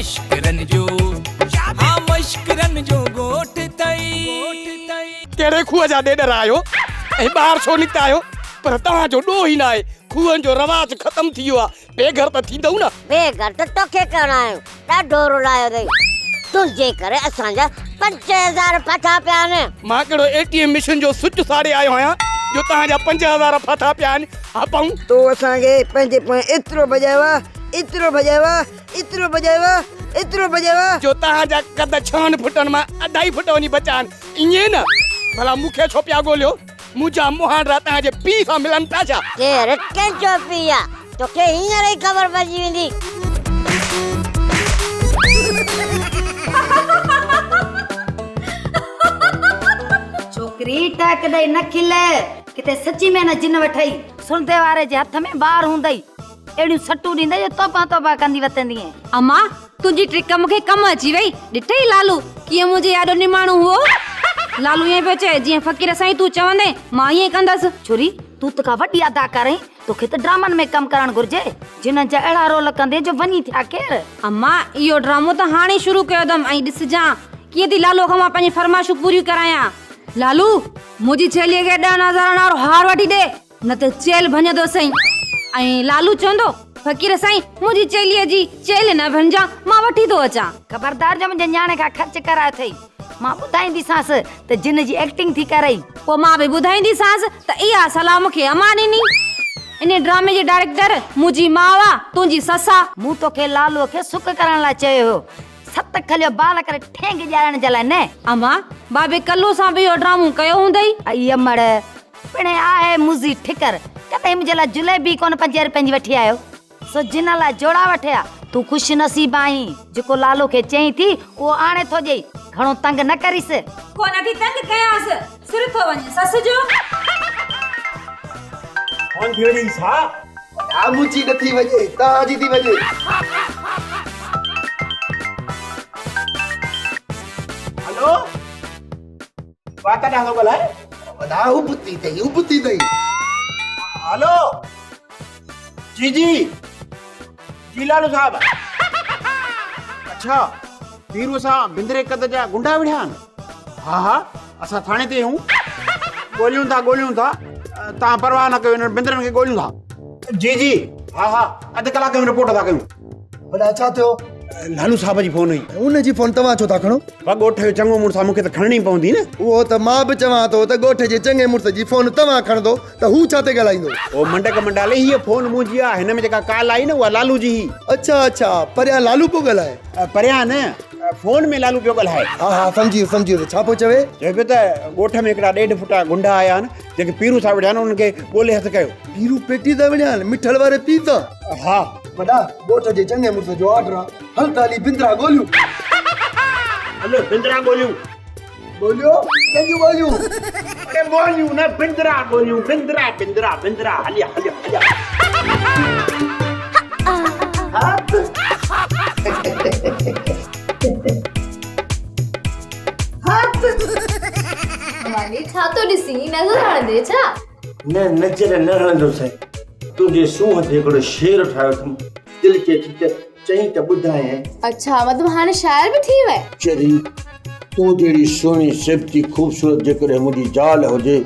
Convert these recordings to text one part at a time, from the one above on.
مشڪرن جو ها مشڪرن جو ڳوٺ اٿئي. ڪهڙي کوهه جا ڏيڏر آهيو ۽ ٻاهر ڇو نڪتا آهيو؟ پر توهان جو ڏوهه ئي ناهي، کوهن جو رواج ختم ٿي ويو آهي، بي گهر ته ٿيندؤ نه. بي گهر ته توکي ڪرڻا آهيون، ڏاڍو رلايو اٿئي، تنهنجي ڪري اسان جا 5000 ڦاٿا پيا آهن. مان ڪهڙو اي ٽي ايم مشين جو سوئچ ساڙي آيو آهيان جو توهان جا 5000 ڦاٿا پيا آهن، ها پئون. تو اسان کي پنهنجي پويان ايترو ڀڄايو آ، ايترو ڀڄايو آ، ايترو ڀڄايو آ، ايترو ڀڄايو آ. جو توهان جا قد ڇهن فٽن مان اڍائي فٽ وڃي بچا آهن، ائين نه؟ ڀلا مون کي ڇو پيا ڳوليو؟ منهنجا مهانڊا توهان جي پيء سان ملن پيا ڇا؟ ڪير ڪنهن جو پيء آ، توکي هينئر ئي خبر پئجي ويندي. ڇوڪري ٽهڪ ڏئي نه کل، ڪٿي سچي ۾ نه جن وٺئي. سڻدي واري جي هٿ ۾ بار هوندئي، اهڙيون سٽون ڏيندئي جو توبه توبه ڪندي وتندينء. امان، تنهنجي ٽرڪ مون کي ڪم اچي وئي. ڏٺئي لالو، ڪيئن منهنجي آڏو نماڻو هئو. لالو ائين پيو چئي، جيئن فقير سائين تون چوندين، مان ائين ڪندس. ڇوري، تون ته ڪا وڏي اداڪار آهين، توکي ته ڊرامن ۾ ڪم ڪرڻ گهرجي. جنن جا اهڙا رول ڪندين جو وڃي ٿيا ڪير. امان، اهو ڊرامو ته هاڻي شروع ڪيو اٿم ۽ ڏسجان، ڪيئن ٿي لالوء کان مان پنهنجون فرمائشون پوريون ڪرايان. لالو، منهنجي ڇيليء کي ڏهن هزارن وارو هار وٺي ڏي. نه ته چيلهه ڀڃندوسئين. ۽ لالو چوندو، فقير سائين، منهنجي چيلهيء جي چيلهه نه ڀڃجان، مان وٺي ٿو اچان. خبردار جو منهنجي نياڻي کان خرچ ڪرايو اٿئي. مان ٻڌائينديسانس ته جن جي ايڪٽنگ ٿي ڪرئي. پوء مان به ٻڌائينديسانس ته اها صلاح مون کي امان ڏني. انهي ڊرامي جي ڊائريڪٽر منهنجي ماء آ، تنهنجي سس آ. مون توکي لالوء کي سڪ ڪرڻ لاء چيو هيو. ست کليو بال ڪري ٺينگ ڏيارڻ جي لاء نه. امان، بابي ڪلو سان به اهو ڊرامو ڪيو هوندئي. ائي امڙ، پڻهين آهي موذي ٺڪر، ڪڏهن منهنجي لاء جليبي ڪونه پنجين رپين جي وٺي آيو. سو جن لاء جوڙا وٺي آ. تون خوش نصيب آهين، جيڪو لالو کي چئين ٿي، اهو آڻي ٿو ڏئي. گهڻو تنگ نه ڪريس. ڪونه ٿي تنگ ڪيانس، سر ٿو وڃي سس جو. فون ٿي وڃي ڇا؟ وڏا منهنجي نٿي وڃي، توهان جي ٿي وڃي. هلو، وات ڏانهن ٿو ڳالهائي. وڏا ابتي اٿئي، ابتي اٿئي. هلو، جي جي، جي لالو صاحب. اڇا، پيروء سان بندري قد جا گنڊا وڙهيا آهن. ها ها، اسان ٿاڻي تي آهيون. ڳوليون ٿا، ڳوليون ٿا. توهان پرواهه نه ڪيو، انهن بندرن کي ڳوليون ٿا. جي جي، ها ها، اڌ ڪلاڪ ۾ رپورٽ ٿا ڪيون. وڏا ڇا ٿيو؟ لالو صاحب جي فون هئي. ان جي فون توهان ڇو ٿا کڻو؟ وا ڳوٺ جو چڱو مڙس آ، مون کي ته کڻڻي پوندي نه. اهو ته مان به چوان ٿو ته ڳوٺ جي چڱي مڙس جي فون توهان کڻندو ته هو ڇا تي ڳالهائيندو؟ او منڊڪ منڊالي، هيء فون منهنجي آ، هن ۾ جيڪا ڪال آئي نه اها لالو جي هئي. اڇا اڇا، پريان لالو پيو ڳالهائي. پريان نه، فون ۾ لالو پيو ڳالهائي. ها ها سمجهي ويس سمجهي ويس، ڇا پيو چوي؟ چوي پيو ته ڳوٺ ۾ هڪڙا ڏيڍ فوٽا غنڊا آيا آهن، جيڪي پيرو سان وڙهيا آهن، انهن کي ڳولي هٿ ڪيو. پيرو پيٽي سان وڙهيا آهن، مٺل واري پيء سان؟ ها. وڏا، ڳوٺ جي چڱي مڙس جو آرڊر آ، هل ته هلي بندرا ڳوليون. هل بندرا ڳوليون. ڳوليو؟ ڪنهن جون ڳوليون؟ اڙي ٻوليون نه، بندرا ڳوليون، بندرا بندرا بندرا، هليا هليا هليا. والي ڇا ٿو ڏسين نظر هڻندي ڇا؟ نه نظر نه هڻندوسين. تنهنجي سونهن تي هڪڙو شعر ٺاهيو اٿم، دل چئي ٿي ته چئين ته ٻڌايانء. اڇا مطلب هاڻي شاعر به ٿي وئين. چري، تو جهڙي سهڻي صفتي خوبصورت جيڪڏهن منهنجي زال هجي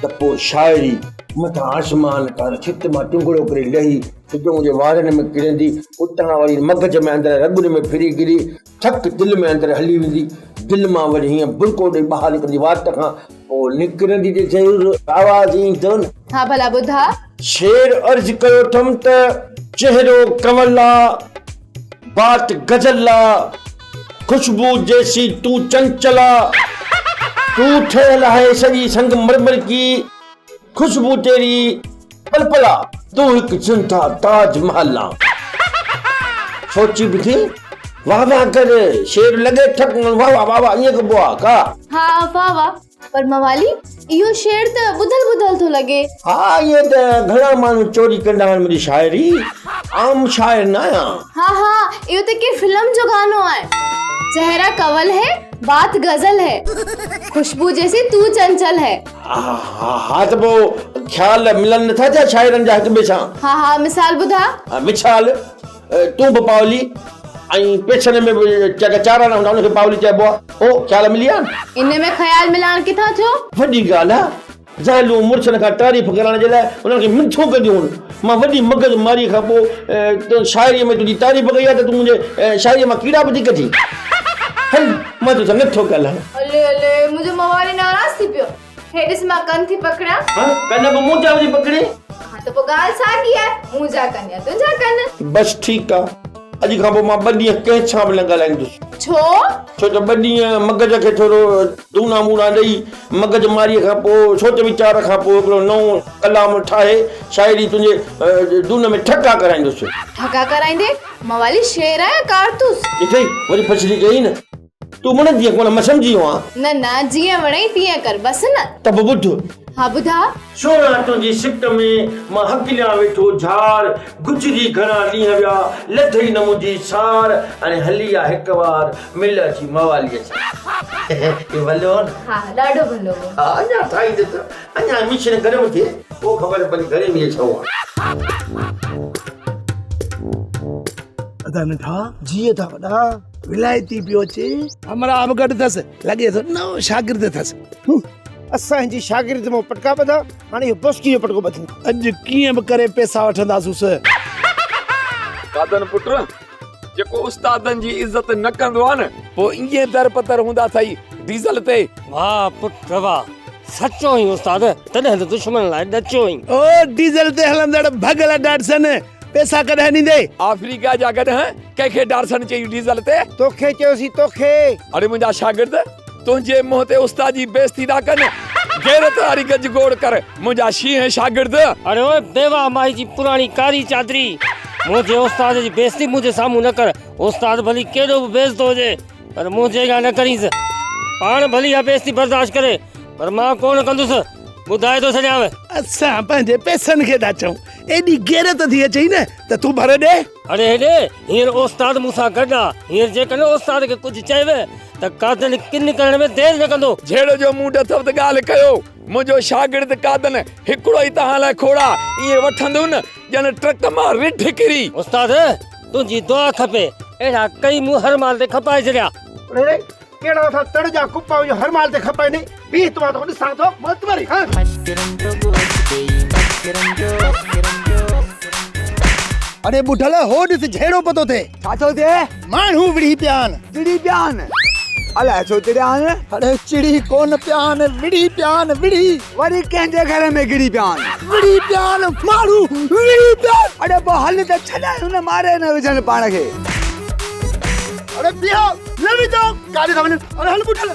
ته پوء شاعري مٿان آسمان تان ڇت مان ٽنگڙو ڪري لهي سڌو منهنجي وارن ۾ ڪرندي، اتان وري مغز ۾ اندر رڳن ۾ ڦري گري ٿڪ دل ۾ اندر هلي ويندي، دل مان وري هيئن برقعو ڏئي ٻاهر نڪرندي وات کان پوء نڪرندي ته ضرور آواز ايندو نه. ها ڀلا ٻڌاء. شعر عرض ڪيو اٿم ته چهرو ڪنول آ، بات غزل آ، خوشبو جيسي تون چنچل آ، تون ٺهيل آهي سڄي سنگ مرمر ڪي، خوشبو تيري پل پل آ، تون هڪ زنده تاج محل آ. سوچي به ٿي واه واه ڪر، شعر لڳي ٺڪ واه واه واه واه ائين ڪبو آ ڪا؟ ها واه واه، پر موالي اهو شعر ته ٻڌل ٻڌل ٿو لڳي. ها ائين ته گهڻا ماڻهو چوري ڪندا آهن منهنجي شاعري، عام شاعر نه آهيان. ها ها اهو ته ڪنهن فلم جو گانو آهي. چهره ڪنول هي بات غزل هي خوشبو جيسي تو چنچل هي. ها ته پوء خيال ملن نٿا ڇا شاعرن جا هڪ ٻئي سان؟ ها ها مثال ٻڌاء. مثال تون به پاولي. ۽ پيسن ۾ به جيڪا چاراڻا هوندا ان کي پاولي چئبو آ. او خيال ملي ويا نه؟ ان ۾ خيال ملائڻ ڪٿان ٿيو؟ وڏي ڳالهه آ. زالون مڙسن کان تعريف ڪرائڻ جي لاء انهن کي منٿون ڪنديون هن. مان وڏي مغز ماريء کان پوء شاعريء ۾ تنهنجي تعريف ڪئي آ ته تون منهنجي شاعريء مان ڪيڙا به ٿي ڪڍين. هل مان توسان نٿو ڳالهايان. الي الي منهنجو موالي ناراض ٿي پيو. هي ڏس مان ڪن ٿي پڪڙيان. ها ڪن به منهنجا وري پڪڙين. ها ته پوء ڳالهه ساڳي آهي منهنجا ڪن يا تنهنجا ڪن. بس ٺيڪ آ اڄ کان پوء مان ٻه ڏينهن ڪنهن سان به نه ڳالهائيندس. ڇو؟ ڇو ته ٻه ڏينهن مغز کي ٿورو دونا مونا ڏئي مغز ماريء کان پوء سوچ ويچار کان پوء هڪڙو نئون ڪلام ٺاهي شاعري تنهنجي دون ۾ ٺڪا ڪرائيندس. ٺڪا ڪرائيندين؟ موالي شعر آ يا ڪارتوس؟ ڏٺئي وري ڦسلي ڪئي نه. تون وڻندينء ڪونه، مان سمجهي ويو آهيان. نه نه، جيئن وڻئي تيئن ڪر، بس نه. ته به ٻڌ. ها ٻڌاء. سهڻا تنهنجي سڪ ۾، مان هڪليان ويٺو جهار، گذري گهڻا ڏينهن ويا، لڌئي نه منهنجي سار، هاڻي هلي آ هڪ وار، مل اچي مواليء سان. هي ڀلو هو نه؟ ها ڏاڍو ڀلو هو. ها اڃا ٺاهيندس، اڃا مشين گرم ٿئي، پوء خبر پوندي گهڻي ۾ ڇو آ. ادا ننڍا. جي ادا وڏا. ولايتي پيو اچي. همراهه به گڏ اٿس. لڳي ٿو نئون شاگرد اٿس. اسان هن جي شاگرد مان پٽڪا ٻڌا، هاڻي اهو بوسڪي جو پٽڪو ٻڌندو. اڄ ڪيئن به ڪري پئسا وٺنداسونس. قادن پٽ، جيڪو استادن جي عزت نه ڪندو آ نه، پوء ائين در پدر هوندا اٿئي ڊيزل تي. واهه پٽ واهه، سچو آهين استاد، تڏهن ته دشمن لاء ڏچو آهين. او ڊيزل تي هلندڙ ڀڳل ڊاٽسن، پئسا ڪڏهن ڏيندي؟ آفريڪا جا گڏهه ڪنهن کي ڊارسن چئي ڊيزل تي؟ توکي چيوسين توکي. اڙي منهنجا شاگرد تنهنجي منهن تي استاد جي بيعزتي ٿا ڪن غيرت واري گج گوڙ ڪر منهنجا شينهن شاگرد. اڙي اوئي بيواهه مائي جي پراڻي ڪاري چادري منهنجي استاد جي بيعزتي منهنجي سامهون نه ڪر استاد ڀلي ڪيڏو به بيعزتو هجي پر منهنجي اڳيان نه ڪرينس پاڻ ڀلي اها بيعزتي برداشت ڪري پر مان ڪونه ڪندس ٻڌائي ٿو ڇڏيانء. اسان پنهنجي پئسن کي ٿا چئون ايڏي غيرت ٿي اچئي نه ته تون ڀر ڏي. اڙي هيڏي، هينئر اوستاد مون سان گڏ آ. هينئر جيڪڏهن اوستاد کي ڪجهه چئبي ته قادن ڪن ڪرڻ ۾ دير نه ڪندو. جهيڙو جو مونڊ اٿو ته ڳالهه ڪيو. منهنجو شاگرد قادن هڪڙو ئي توهان لاء کوڙ آ. ائين وٺندو نه ڄڻ ٽرڪ مان رڍ ڪري. استاد، تنهنجي دعا کپي. اهڙا ڪئي مون هر مال تي کپائي ڇڏيا. اڙي ڪهڙا ٿا تڙ جا ڪپا وڃو هر مال تي کپائين. بيهه ته مان توکي ڏسان ٿو. موتمري هان. اڙي ٻڍل هو ڏس جهيڙو پتو ٿئي. ڇا ٿو ٿئي؟ ماڻهو وڙهي پيا آهن. چڙي پيا آهن. الائي ڇو چڙيا آهن. اڙي چڙي ڪونه پيا آهن وڙهي پيا آهن وڙهي. وري ڪنهن جي گهر ۾ گهڙي پيا آهن. وڙهي پيا آهن ماڻهو وڙهي پيا آهن. اڙي پوء هل ته ڇڏايون نه ماري نه وجهن پاڻ کي. اڙي بيهو نه ويندو ڪاڏي ٿا وڃن اڙي هل ٻڍل.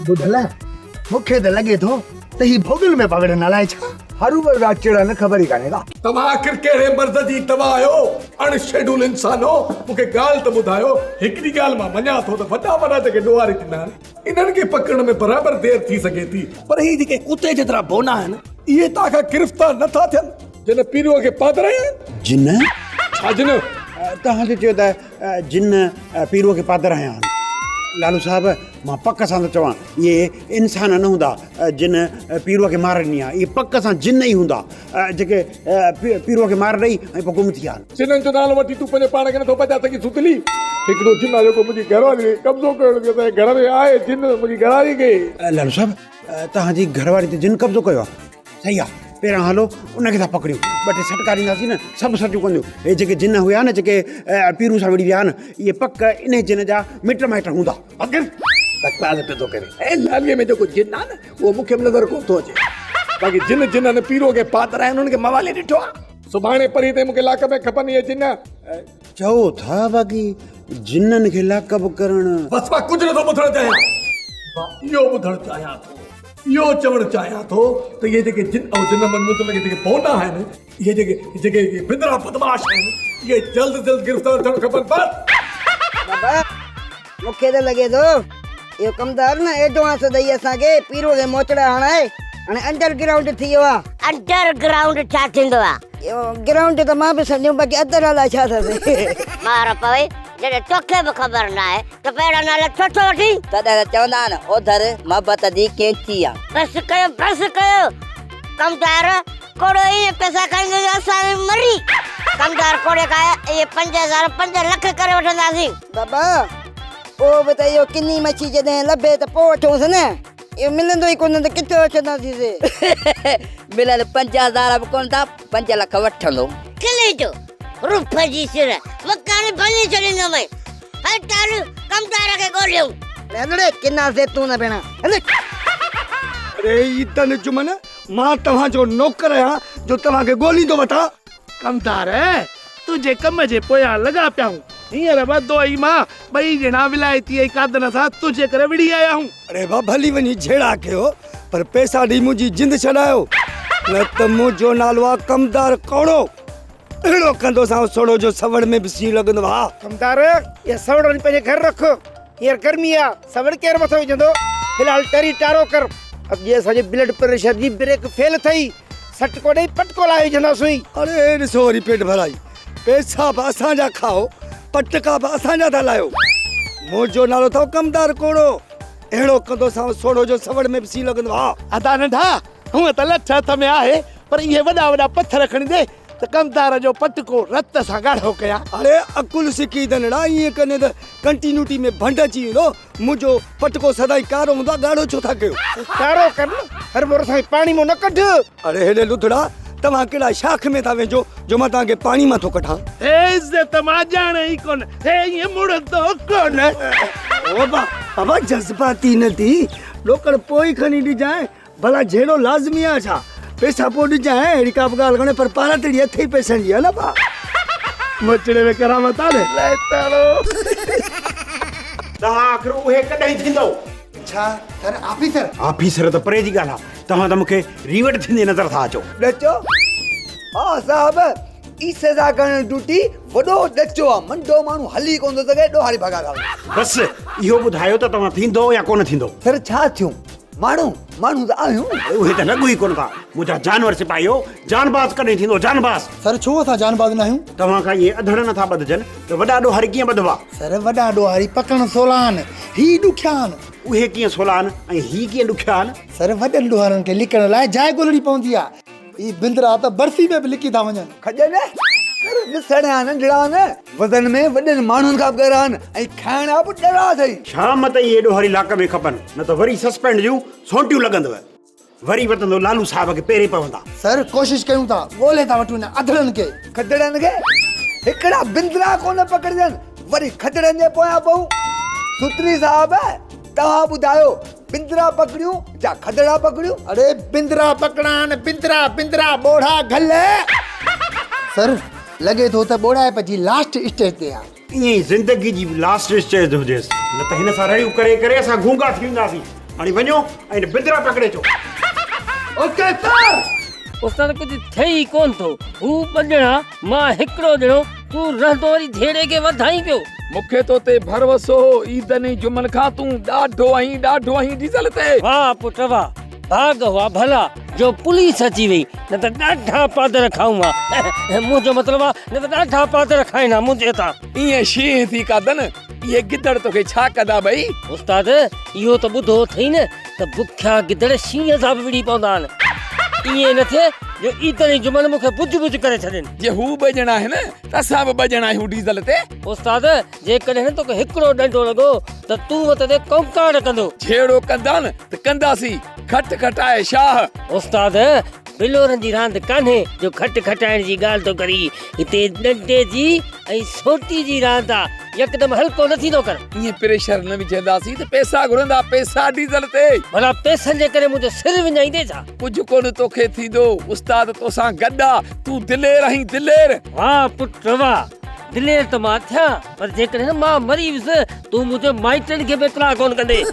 ٻڍل مون کي ته لڳي ٿو ته هي ڀوڳن ۾ پيا وڙهن الائي ڇا. هروڀرو پيا چڙن خبر ئي ڪانهي ڪا. توهان آخر ڪهڙي مرض جي دوا آهيو اڻ شيڊول انسانو مون کي ڳالهه ته ٻڌايو هڪڙي ڳالهه مان مڃان ٿو ته وڏا وڏا جيڪي ڏوهاري ٿيندا آهن انهن کي پڪڙڻ ۾ برابر دير ٿي سگهي ٿي پر هي جيڪي ڪتي جيترا بونا آهن اهي توهان کان گرفتار نٿا ٿين. جن پيروء کي پادر هنيا آهن. جن؟ ڇا جن؟ توهان جو چيو ته جن پيروء کي پادر هنيا آهن. لالو صاحب، مان پڪ سان ٿو چوان، اهي انسان نه هوندا جن پيروء کي مار ڏني آهي. اهي پڪ سان جن ئي هوندا جيڪي پيروء کي مار ڏئي ۽ پوء گم ٿي ويا آهن. جنن جو نالو وٺي تون پنهنجو پاڻ کي نٿو بچائي سگهين ستلي. هڪڙو جن آهي جيڪو منهنجي گهر واري کي قبضو ڪيو ويٺو آهي. گهر ۾ آهي جن منهنجي گهر واري کي. لالو صاحب، توهان جي گهر واري تي جن قبضو ڪيو آهي. صحيح آ پهريان هلو ان کي ٿا پڪڙيون ٻه ٽي سٽڪا ڏينداسين نه سڀ سچون ڪنديون هي جيڪي جن هيا نه جيڪي پيرون سان وڙهي ويا نه اهي پڪ انهي جن جا مٽ مائٽ هوندا. بڪر بڪواس پيو ٿو ڪري ۽ لاليء ۾ جيڪو جن آ نه اهو مون کي به نظر ڪونه ٿو اچي باقي جن جنن پيرو کي پاتر آهن انهن کي موالي ڏٺو آ سڀاڻي پرينء تائين مون کي لاڪ ۾ کپن اهي جن. چئو ٿا باقي جنن کي لاڪ اپ ڪرڻ. بس مان ڪجهه نٿو ٻڌڻ چاهيان مان اهو ٻڌڻ چاهيان ٿو. اهو چوڻ چاهيان ٿو ته اهي جيڪي جن ۽ جن مطلب جيڪي بونا آهن اهي جيڪي جيڪي بندرا بدمعاش آهن اهي جلد جلد گرفتار ٿيڻ کپن بس. بابا مون کي ته لڳي ٿو اهو ڪمدار نه ايڊوانس ڏئي اسان کي پيرو کي موچڙا هڻائي هاڻي انڊر گرائونڊ ٿي ويو آ. انڊر گرائونڊ ڇا ٿيندو آ؟ اهو گرائونڊ ته مان به سمجهيم باقي اندر الائي ڇا اٿس. مار پوي جڏهن توکي به خبر ناهي ته پوء اهڙا نالا ڇو ٿو وٺين؟ تڏهن ته چوندا آهن اوڌر محبت جي ڪينچي آ. بس ڪيو بس ڪيو ڪمدار. ڪوڙو ائين پئسا کڻندو جو اسان به مري. ڪمدار ڪوڙي کان اهي 5000 پنج لک ڪري وٺنداسين. بابا پوء به ته اهو ڪني مڇي جڏهن لڀي ته پوء وٺونس نه. اهو ملندو ئي ڪونه ته ڪٿي وٺنداسين. مليل 5000 به ڪونه ٿا، پنج لک وٺندو. کلي ٿو، رف جي سر مڪان ڀڃي ڇڏيندومانء. هل ٽالو ڪمدار کي ڳوليون. هلڙي ڪنا زيتون ڀيڻا هل. اڙي عيدن جمن مان توهان جو نوڪر آهيان جو توهان کي ڳوليندو وتان. ڪمدار تنهنجي ڪم جي پويان لڳا پيا آهيون. هينئر به دوئي مان ٻئي ڄڻا ولايتي ۽ قادن سان تنهنجي ڪري وڙهي آيا آهيون. اڙي ڀا ڀلي وڃي جهيڙا ڪيو پر پئسا ڏئي منهنجي جند ڇڏايو نه ته منهنجو نالو آ ڪمدار ڪوڙو. اهڙو ڪندوسانء سوڙهو جو سوڙ ۾ به سيء لڳندو ها. ڪمدار، اها سوڙ وڃي پنهنجي گهر رک. هينئر گرمي آ، سوڙ ڪير مٿو وجهندو؟ في الحال ٽري ٽارو ڪر. اڄ جي اسان جي بلڊ پريشر جي بريڪ فيل اٿئي، سٽڪو ڏئي پٽڪو لاهي وجهنداسون. اڙي ڏسو وري پيٽ ڀرائي. پئسا به اسان جا کائو، پٽڪا به اسان جا ٿا لاهيو. منهنجو نالو اٿئو ڪمدار ڪوڙو. اهڙو ڪندوسانء سوڙهو جو سوڙ ۾ به سيء لڳندو ها. ادا ننڍا، هونء ته لٺ هٿ ۾ آهي، پر اهي وڏا وڏا پٿر کڻي ڏي ته ڪمدار جو پٽڪو رت سان ڳاڙهو ڪيان. اڙي عقل سکي ڌنڙا، ائين ڪندين ته ڪنٽينيوٽي ۾ ڀنڊ اچي ويندو. منهنجو پٽڪو سدائين ڪارو هوندو آهي، ڳاڙهو ڇو ٿا ڪيو؟ ڪارو ڪر نه، هرڀرو سائين پاڻي مون نه ڪڍ. اڙي هيڏي لڌڙا، توهان ڪهڙا شاخ ۾ ٿا وينجو جو مان توهان کي پاڻي مان ٿو ڪڍان. هي عزت مان ڄاڻي ئي ڪونه، هي ائين مڙندو ڪونه. او بابا جذباتي نه ٿي، ڏوڪڙ پوء ئي کڻي ڏجانء. ڀلا جهيڙو لازمي آ ڇا؟ پئسا پوء ڏجانء، اهڙي ڪا به ڳالهه ڪونهي پر پاراتڙي اٿئي پئسن جي ها نه ڀاء؟ موچڙي ۾ ڪرامت آ نه. لئتاڙو. توهان آخر اهي ڪڏهن ٿيندؤ؟ ڇا سر آفيسر؟ آفيسر ته پري جي ڳالهه آ، توهان ته مون کي ريوٽ ٿيندي نظر ٿا اچو. ڏچو؟ ها صاحب، هي سزا ڪرڻ ڊيوٽي وڏو ڏچو آ، منڊو ماڻهو هلي ڪونه ٿو سگهي، ڏوهاري ڀڳا ٿا وڃن. بس اهو ٻڌايو ته توهان ٿيندؤ يا ڪونه ٿيندؤ؟ سر ڇا ٿيون؟ ماڻهو، ماڻهو ته آهيون. اهي ته لڳو ئي ڪونه ٿا. منهنجا جانور سپاهيو، جانباز ڪڏهن ٿيندو جانباز؟ سر ڇو اسان جانباز ناهيون؟ توهان کان اهي اڌڙ نٿا ٻڌجن ته وڏا ڏوهاري ڪيئن ٻڌبا؟ سر وڏا ڏوهاري پڪڙڻ سولا آهن، هي ڏکيا آهن. اهي ڪيئن سولا آهن ۽ هي ڪيئن ڏکيا آهن؟ سر وڏن ڏوهارين کي لڪڻ لاء جاء ڳولڻي پوندي آهي. هي بندرا ته برفي ۾ به لڪي ٿا وڃن. کڄن سر ڏسڻ جا ننڍڙا آهن، وزن ۾ وڏن ماڻهن کان به ڳرا آهن ۽ کائڻ جا به ڏرا اٿئي. شام تائين اهي ڏوهاري لاڪ ۾ کپن، نه ته وري سسپينڊ جون سونٽيون لڳندو. وري وتندو لالو صاحب کي پيرين پوندا. سر ڪوشش ڪيون ٿا، ڳولي ٿا وٺون انهن اڌڙن کي. کدڙن کي؟ هڪڙا بندرا ڪونه پڪڙجن، وري کدڙن جي پويان پئون. سوتري صاحب توهان ٻڌايو بندرا پڪڙيون جا کدڙا پڪڙيون؟ اڙي بندرا پڪڙا آهن بندرا بندرا ٻوڙا گل. سر لڳي ٿو ته ٻوڙائپ جي لاسٽ اسٽيج تي آ. ائين ئي زندگي جي به لاسٽ اسٽيج هجيس نه ته هن سان رڙيون ڪري ڪري اسان گونگا ٿي وينداسين. هاڻي وڃو ۽ هن بندرا پڪڙي اچو. Okay sir. استاد ڪجهه ٿئي ئي ڪونه ٿو. هو ٻه ڄڻا مان هڪڙو ڄڻو تون رهندو وري جهيڙي کي وڌائين پيو. مون کي تو تي ڀروسو هو عيدن ۽ جمعن کان تون ڏاڍو آهين ڏاڍو آهين ڊيزل تي. واهه پٽ واهه ڀاڳ هئا ڀلا جو پوليس اچي وئي نه ته ڏاڍا پادر کائون ها منهنجو مطلب آ نه ته ڏاڍا پادر کائين ها منهنجي هٿان. ايئن شينهن ٿي قادن اهي گدڙ توکي ڇا ڪندا ٻئي. استاد اهو ته ٻڌو اٿئي نه ته بکيا گدڙ شينهن سان به وڙهي پوندا آهن. ائين نه ٿئي جو عيدن ۽ جمعن مون کي بج بج ڪري ڇڏين. جي هو ٻه ڄڻا آهن ته اسان به ٻه ڄڻا آهيون ڊيزل تي. استاد جيڪڏهن توکي هڪڙو ڏنڊو لڳو ته تون وت تي ڪونڪاٽ ڪندو. جهيڙو ڪندا نه ته ڪنداسين کٽ کٽائي شاهه. استاد بلورن جي راند ڪانهي جو کٽ کٽائڻ جي ڳالهه ٿو ڪرين. هتي ڏنڊي جي ۽ سوٽي جي راند آ، يڪدم هلڪو نه ٿيندو ڪر. ائين پريشر نه وجهنداسين ته پئسا گهرندا پئسا ڊيزل تي. ڀلا پئسن جي ڪري منهنجو سر وڃائيندين ڇا؟ ڪجهه ڪونه توکي ٿيندو، استاد توسان گڏ آ، تون دلير آهين دلير. واهه پٽ واهه، دلير ته مان ٿيان، پر جيڪڏهن مان مري ويس، تون منهنجي مائٽن کي به اطلاع ڪونه ڪندين.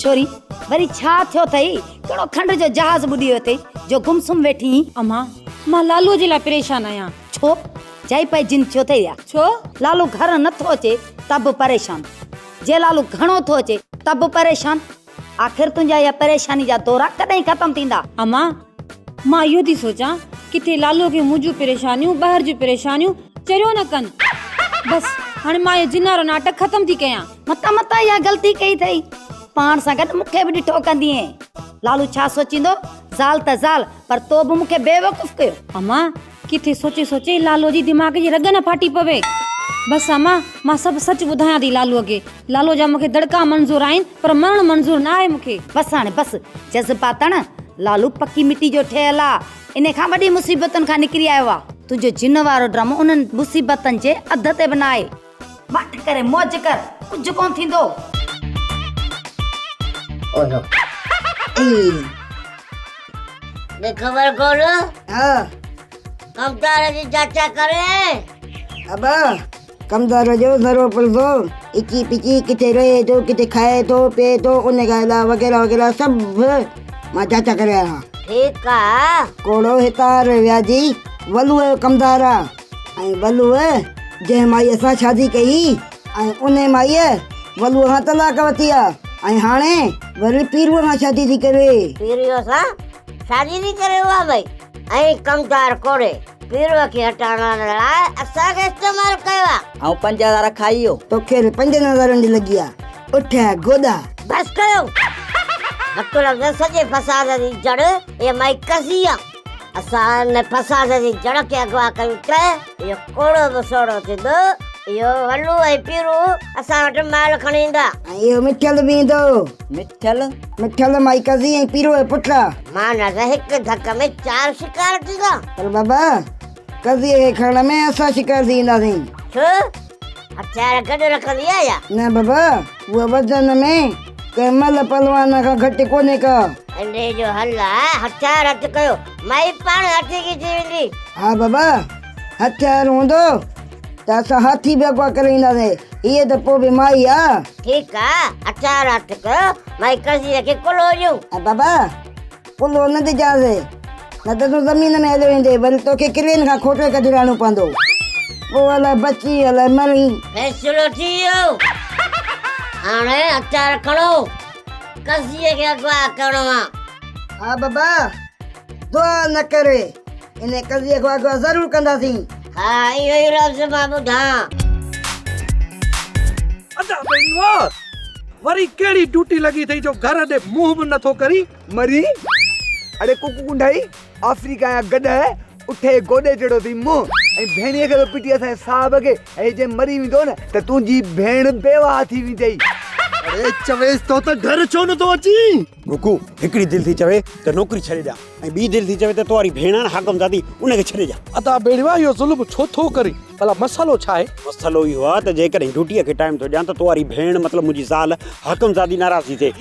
ڇوري وري ڇا ٿيو اٿئي؟ ڪهڙو کنڊ جو جهاز ٻڏي ويو اٿئي جو گم سم ويٺي آهين؟ امان، مان لالوء جي لاء پريشان آهيان. ڇو؟ جائي پئي جن ٿيو اٿئي يا؟ ڇو؟ لالو گهر نه ٿو اچي ته به پريشان، جي لالو گهڻو ٿو اچي ته به پريشان. آخر تنهنجا اها پريشاني جا دورا ڪڏهن ختم ٿيندا؟ امان، مان اهو ٿي سوچان ڪٿي لالوء کي منهنجون پريشانيون، ٻاهر جون پريشانيون چريو نه ڪن. بس هاڻي مان اهو جن وارو ناٽڪ ختم ٿي ڪيان. متان متان اها غلطي ڪئي اٿئي. پاڻ سان گڏ مون کي به ڏٺو ڪندينء. لالو ڇا سوچيندو، زال ته زال، پر تو به مون کي بيوقوف ڪيو. امان، ڪٿي سوچي سوچي لالوء جي دماغ جي رڳ نه ڦاٽي پوي. بس امان، مان سڀ سچ ٻڌايان ٿي لالوء کي. لالوء جا مون کي دڙڪا منظور آهن، پر مرڻ منظور نه آهي مون کي. بس هاڻي بس، جذباتڻ، لالو پڪي مٽي جو ٺهيل آ. انهي کان وڏي مصيبتن کان نڪري آيو آ. تنهنجو جن وارو ڊرامو انهن مصيبتن جي اڌ تي به نه آهي. ماٺ ڪري موج ڪر، ڪجهه ڪونه ٿيندو. ڏي خبر ڪونه. ها. ڪمدار جي جاچا ڪري. ابا ڪمدار جو ذرو پرزو اچي پچي ڪٿي رهي ٿو ڪٿي کائي ٿو پيئي ٿو ان کان علاوه وغيره وغيره سڀ مان جاچا ڪري آيو آهيان. ٺيڪ آ. ڪوڙو هتار وياجي ولوء جو ڪمدار آ ۽ ولوء جنهن مائيء سان شادي ڪئي ۽ انهي مائيء ولوء کان طلاق ورتي آ ۽ هاڻي وري پيروء کان شادي ٿي ڪري. پيروء سان شادي ٿي ڪري اها ڀئي ۽ ڪمدار ڪوڙي پيروء کي هٽائڻ لاء اسان کي استعمال ڪيو آ. آئون 5000 کائي ويو. توکي به پنجن هزارن جي لڳي آ. اٺ گوڏا. بس ڪيو. مطلب ته سڄي فساد جي جڙ اها مائي قضي آ. اسان ان فساد جي جڙ کي اغوا ڪيون ته اهو ڪوڙو به سوڙهو ٿيندو. اهو ولو ۽ پيرو اسان وٽ مال کڻي ايندا. ۽ اهو مٺل به ايندو. مٺل؟ مٺل مائي قضي ۽ پيرو جو پٽ آ. معنيٰ ته هڪ ڌڪ ۾ چار شڪار ٿيندا. پر بابا، قضيء کي کڻڻ ۾ اسان شڪار ٿي وينداسين. ڇو؟ هٿيار گڏ رکندي آ يا؟ نه بابا، هوء وزن ۾ ڪنهن ملهه پهلوان کان گهٽ ڪونهي ڪا. انهيء جو حل آ، هٿيار هٿ ڪيو، مائي پاڻ هٿيڪي ٿي ويندي. ها بابا، هٿيار هوندو ته اسان هاٿي به اغوا ڪري اينداسين. هيء ته پوء به مائي آ. ٺيڪ آ، هٿيار هٿ ڪيو، مائي قضيء کي ڪلهو ڏيون. ۽ بابا، ڪلهو نه ڏجانس، نه ته تون زمين ۾ هليو ويندين، وري توکي ڪرين کان کوٽي ڪڍرائڻو پوندو. پوء الائي بچين الائي مرين. فيصلو ٿي ويو. هاڻي هٿيار کڻو، قضيء کي اغوا ڪرڻو آ. ها بابا، دعا نه ڪري، انهيء قضيء کي اغوا ضرور ڪنداسين. ها، اهو ئي لفظ مان ٻڌان. ادا ٻيڙيوار، وري ڪهڙي ڊيوٽي لڳي اٿئي جو گهر ڏي منهن به نٿو ڪرين؟ مري، اڙي ڪڪ ڪنڍائي، آفريڪا جا گڏهه، اٺي گوڏي جهڙو اٿئي منهن ۽ ڀيڻيء کي ٿو پٽي اسان جي صاحب کي ۽ جي مري ويندو نه ته تنهنجي ڀيڻ بيواهه ٿي ويندئي. اڙي چويس ٿو ته گهر ڇو نٿو اچين؟ گوگو، هڪڙي دل ٿي چوي ته نوڪري ڇڏي ڏيان ۽ ٻي دل ٿي چوي ته تو واري ڀيڻ آهي نه حاڪم زادي ان کي ڇڏي ڏيان. ادا ٻيڙيوا اهو ظلم ڇو ٿو ڪرين؟ ڀلا مسئلو ڇا آهي؟ مسئلو اهو آهي ته جيڪڏهن ڊيوٽيء کي ٽائيم ٿو ڏيان ته تو واري ڀيڻ مطلب منهنجي زال حاڪم زادي ناراض ٿي ٿئي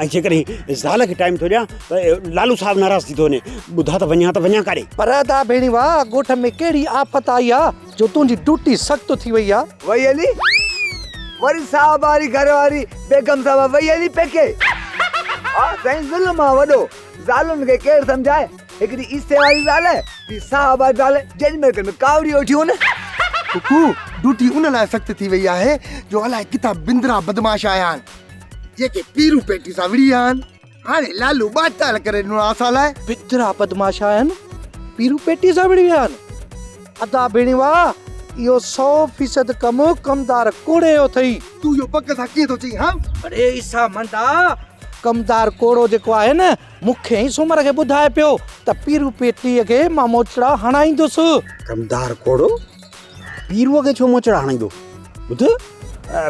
۽ جيڪڏهن زال کي ٽائيم ٿو ڏيان ته لالو صاحب ناراض ٿي ٿو وڃي. ٻڌاء ته وڃان ته وڃان ڪاڏي؟ پر ادا ڀيڻيوا ڳوٺ ۾ ڪهڙي آفت آئي آ جو تنهنجي ڊيوٽي سخت ٿي وئي آ؟ وئي هلي وري صاحب واري گهر واري بيگم صاحبه وئي هلي پيڪي. ها سائين ظلم آ وڏو زالن کي ڪير سمجهائي. هڪڙي عيسي واري زال، ٻي صاحب واري زال، جيڏي مهل ڪن ۾ ڪاوڙي ويٺي هون. ڪڪو، ڊوٽي ان لاء سخت ٿي وئي آهي جو الائي ڪٿان بندرا بدمعاش آيا آهن، جيڪي پيرون پيٽي سان وڙهي ويا آهن. هاڻي لالو ٻاٽال ڪري ڏنو آهي اسان لاء. بندرا بدمعاش آيا آهن، پيرون پيٽي سان وڙهي ويا آهن. ادا ڀيڻيوا، اهو سو فيصد ڪم ڪمدار ڪوڙي جو اٿئي. تون اهو پڪ سان ڪيئن ٿو چئين، هان؟ اڙي عيسيٰ منڊا، ڪمدار ڪوڙو جيڪو آهي نه، مون کي ۽ سومر کي ٻڌائي پيو ته پيرو پيٽيء کي مان موچڙا هڻائيندس. ڪمدار ڪوڙو پيروء کي ڇو موچڙا هڻائيندو؟ ٻڌ،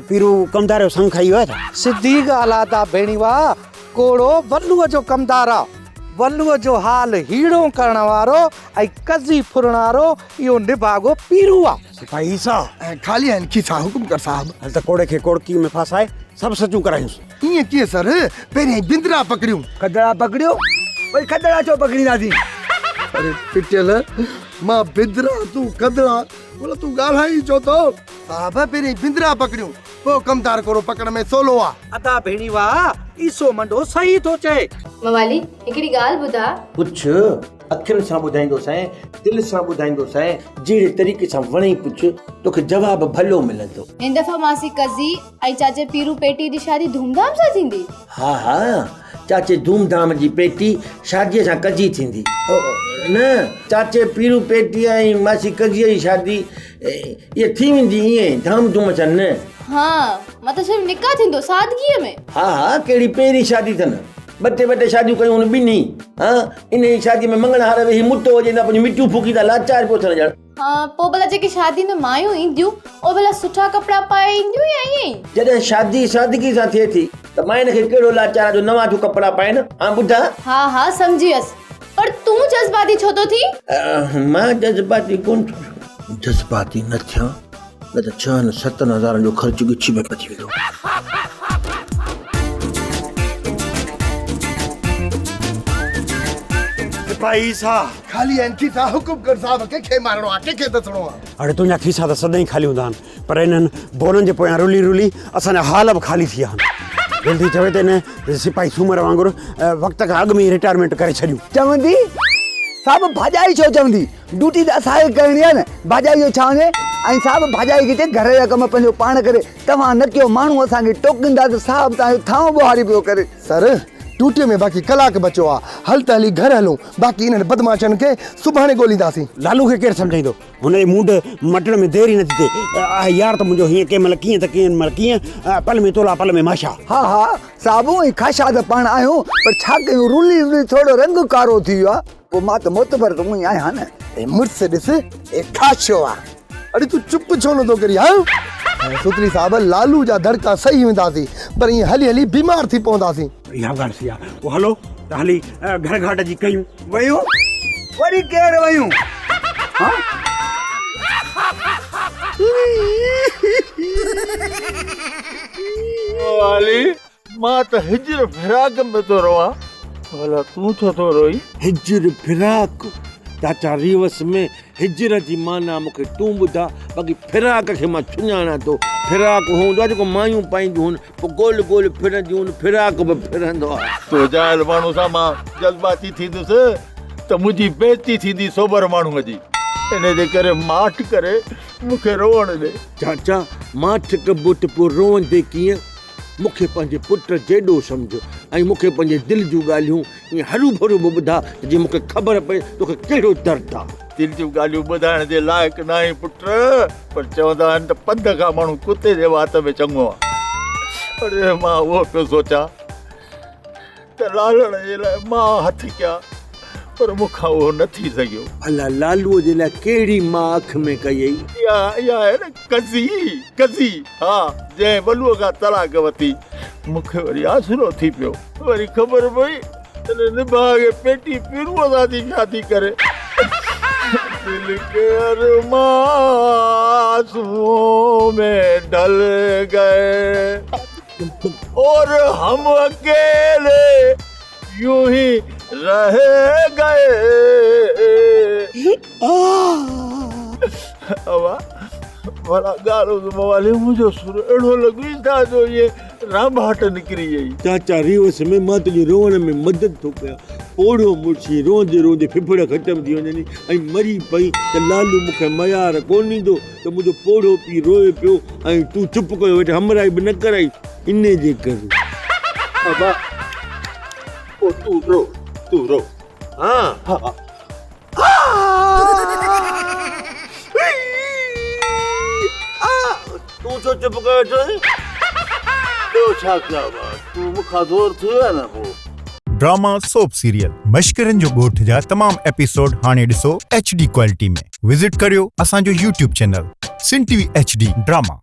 پيرو ڪمدار جو سڱ کائي ويو آهي ڇا؟ سڌي ڳالهه آ دا ڀيڻيوا، ڪوڙو ولوء جو ڪمدار آ. ولوء جو حال هيڻو ڪرڻ وارو ۽ قضي ڦرڻ وارو اهو نڀاڳو پيرو آ. سپاهي عيسيٰ! خالي آهن کيسا، حڪم ڪر صاحب. هل ته ڪوڙي کي ڪوڙڪي ۾ ڦاسائي سڀ سچون ڪرايونس. ائين ڪيئن سر، پهريائين بندرا پڪڙيون. کدڙا پڪڙيو؟ وري کدڙا ڇو پڪڙينداسين؟ اڙي پٽيل، مان بندرا تون کدڙا، ڀلا تون ڳالهائين ڇو ٿو؟ صاحب پهريائين بندرا پڪڙيون، پوء ڪمدار ڪورو پڪڙ ۾ سولو آ. ادا ڀيڻي واهه، عيسو منڊو صحيح ٿو چئي. موالي، هڪڙي ڳالهه ٻڌاء. پڇ، اکين سان ٻڌائيندوسانء، دل سان ٻڌائيندوسانء، جهڙي طريقي سان وڻئي پڇ، توکي جواب ڀلو ملندو. هن دفعي ماسي قضي ۽ چاچي پيرو پيٽي جي شادي ڌوم ڌام سان ٿيندي؟ ها ها، چاچي ڌوم ڌام جي پيٽي شاديء سان قضي ٿيندي. نه چاچي پيرو پيٽيء ۽ ماسي قضيء جي شادي اها ٿي ويندي ائين ڌام ڌوم سان نه. ها مطلب صرف نڪاح ٿيندو سادگيء ۾. ها ها ڪهڙي پهرين شادي اٿن. ٻه ٽي ٻه ٽي شاديون ڪيون هن ٻنهي. ها انهيء شاديء ۾ مڱڻهار ويهي مٽو وڄائيندا پنهنجون مٽيون ڦوڪيندا لاچار پيو ٿين ڄڻ. ها پوء ڀلا جيڪي شادي ۾ مايون اينديون اهي ڀلا سٺا ڪپڙا پائي اينديون يا ائين ئي؟ جڏهن شادي سادگي سان ٿئي ٿي ته ماين کي ڪهڙو لاچار آ جو نوان ٿيون ڪپڙا پائن. ها ٻڌاء. ها ها سمجهي ويس پر تون جذباتي ڇو ٿو ٿين؟ مان جذباتي ڪونه ٿو ٿيان. جذباتي نه ٿيان نه ته ڇهن ستن هزارن جو خرچ ڳچي ۾ پئجي ويندو. سپاهي صاحب! خالي آهن کيسا، حڪم ڪر صاحب ڪنهن کي مارڻو آ ڪنهن کي دسڻو آ. اڙي تنهنجا کيسا ته سدائين خالي هوندا آهن پر انهن بولن جي پويان رلي رلي اسان جا حال به خالي ٿي ويا آهن. دل ٿي چوي ته ان سپاهي سومر وانگر وقت کان اڳ ۾ ئي رٽائرمينٽ ڪري ڇڏيون. چوندي، صاحب ڀاڄائي ڇو چوندي؟ ڊيوٽي ته اسان کي ڪرڻي آهي نه، ڀاڄائي جو ڇا وڃي؟ ۽ صاحب ڀاڄائي کي چئي گهر جا ڪم پنهنجو پاڻ ڪري، توهان نه ڪيو ماڻهو اسان کي ٽوڪيندا ته صاحب توهان جو ٿانو ٻوهاري پيو ڪري. سر، ڊيوٽيء ۾ باقي ڪلاڪ بچيو آ، هل ته هلي گهر هلون، باقي انهن بدمعاشن کي سڀاڻي ڳولينداسين. لالو کي ڪير سمجهائيندو؟ هن جي مونڊ مٽڻ ۾ دير ئي نٿي ٿئي. آهي يار ته منهنجو هيئن ڪنهن مهل ڪيئن ته ڪنهن مهل ڪيئن، پل ۾ تولا پل ۾ ماشا. ها ها صاحب ۽ خاشا ته پاڻ آهيون پر ڇا ڪيون رلي رلي ٿورو رنگ ڪارو ٿي ويو آ. پوء مان ته معتبر ته اونئي آهيان نه. اي مڙس ڏس اي خاشو آ. اڙي تون چپ ڇو نٿو ڪرين ها؟ سوتري صاحب لالو جا دڙڪا سهي وينداسين پر ائين هلي هلي بيمار ٿي پونداسين. اها ڳالهه صحيح آ. پوء هلو ته هلي گهر گهاٽ جي ڪيون. ويون؟ وري ڪير ويون؟ ها؟ او علي مان ته هجر فراق ۾ ٿو روئان، ڀلا تون ڇو ٿو روئين؟ هجر فراق، چاچا ريوس ۾ هجر جي معنيٰ مون کي تون ٻڌاء، باقي فراق کي مان سڃاڻان ٿو. فراق اهو هوندو آهي جيڪو مايون پائينديون هن، پوء گول گول ڦرنديون هن، فراق به ڦرندو آهي. تو جاهل ماڻهو سان مان جذباتي ٿيندس ته منهنجي بيعزتي ٿيندي سوبر ماڻهوء جي، ان جي ڪري ماٺ ڪري مون کي روئڻ ڏي. چاچا ماٺ ڪبو ته پوء روئندي ڪيئن؟ مون کي پنهنجي پٽ جيڏو سمجهه ۽ مون کي پنهنجي دل جون ڳالهيون ائين هروڀرو به ٻڌاء ته جيئن مون کي خبر پئي توکي ڪهڙو درد آ. دل جون ڳالهيون ٻڌائڻ جي لائق ناهين پٽ، پر چوندا آهن ته پنڌ کان ماڻهو ڪتي جي وات ۾ چڱو آ. اڙي مان اهو پيو سوچان ته لالڻ جي لاء مان هٿ ڪيا پر مون کان اهو نه ٿي سگهيو. ڀلا لالوء جي لاء ڪهڙي مان اک ۾ ڪيئي؟ اها اها آهي نه قضي، قضي، ها جنهن ولوء کان طلاق ورتي. مون کي وري آسرو ٿي پيو. وري خبر پئي ته نڀاڳي پيٽي پيروء سان ٿي شادي ڪري. دل ڪي ارمان آنسوئون ۾ ڍل گئي. اور هم اڪيلي يون هي رهه گئي. اوا ڀلا ڳالهه ٻڌ موالي منهنجو سر اهڙو لڳي ٿا جو ائين رانڀاٽ نڪري وئي. چاچا ريوس ۾ مان تنهنجي روئڻ ۾ مدد ٿو ڪيان. پوڙهو مڙسي روئندي روئندي ڦڦڙ ختم ٿي وڃني ۽ مري پئي ته لالو مون کي ميار ڪونه ڏيندو ته منهنجو پوڙهو پيء روئي پيو ۽ تون چپ ڪيو ويٺي همراهي به نه ڪرائي انهي جي ڪري. ابا پوء تون رو تون رو. ها. ها. تون ڇو چپ ڪيو ويٺو آهين؟ ٻيو ڇا ڪيان مان؟ تون مون کان زور ٿي ويو نه پوء. ڊراما سوپ سيريل مشڪرن جو ڳوٺ جا تمام ايپيسوڊ هاڻي ڏسو ايڇ ڊي ڪوالٽي ۾ وزٽ ڪريو اسان جو YouTube channel Sindh T V H D drama.